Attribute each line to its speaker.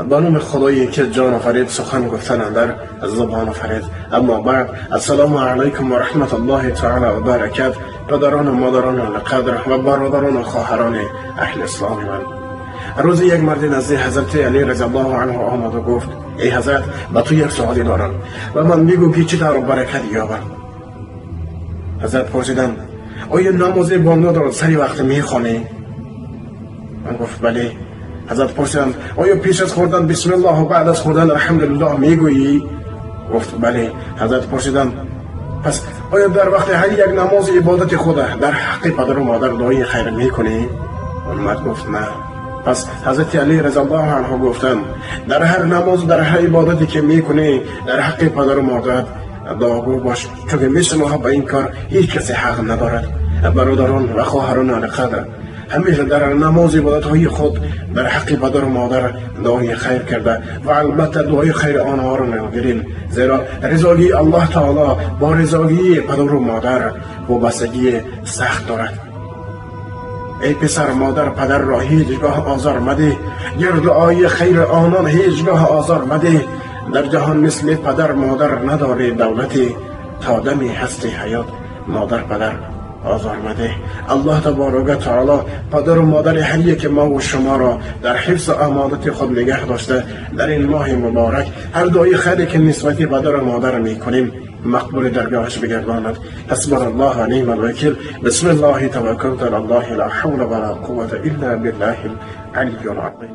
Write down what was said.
Speaker 1: Ба номи Худое ки ҷон офарид, сухан гуфтан андар забон офарид. Аммо баъд, ассалому алайкум ва раҳматуллоҳи таъоло ва баракат. Падарон ва модарон қадр ва бародарон ва хоҳарони аҳли исломи ман. Рӯзе як марди назди ҳазрати Алӣ разияллоҳу анҳу омад ва гуфт: эй ҳазрат, ба ту як суоле дорам ва ман бигӯ ки чӣ тавр баракат ёбам. Ҳазрат пурсиданд: оё намози бомдодро сари вақт мехонӣ? Ман гуфт: бале. Ҳазрат пурсиданд: оё пеш аз хӯрдан бисмиллоҳ ва баъд аз хӯрдан алҳамдулиллоҳ мегӯӣ? Гуфт: бале. Ҳазрат пурсиданд: пас оё дар вақти ҳар як намози ибодати худ дар ҳаққи падару модар дуои хайр мекунӣ? Он мард гуфт: на. Пас ҳазрати Алӣ разияллоҳу анҳу гуфтанд: дар ҳар намоз, дар ҳар ибодате ки мекунӣ, дар ҳаққи падару модар дуогӯ бош, чунки мисли онҳо ба ин кор ҳеҷ касе ҳақ надорад. Бародарон ва хоҳарон қадр, ҳамеша дар намоз ибодатҳои худ дар ҳаққи падару модар дуои хайр карда ва албатта дуои хайри онҳоро нагирем, зеро ризогии Аллоҳ таоло бо ризогии падару модар вобастагии сахт дорад. Эй писар, модар падарро ҳеҷ гоҳ озор мадеҳ, гар дуои хайри онон ҳеҷ гоҳ озор мадеҳ. Дар ҷаҳон мисли падар модар надорӣ давлате, то дами ҳасти ҳаёт модар падар озор мадеҳ. Аллоҳ таборака таоло падару модари ҳар яке мо ва шуморо дар ҳифзу амонати худ нигаҳ дошта, дар ин моҳи муборак ҳар дуои хайре ки нисбати падару модар мекунем мақбули даргоҳаш бигардонад. Ҳасбуналлоҳ ва ниъмал вакил. Бисмиллоҳи таваккалту алаллоҳи ла ҳавла ва ла қуввата илла биллаҳил алиййил азим.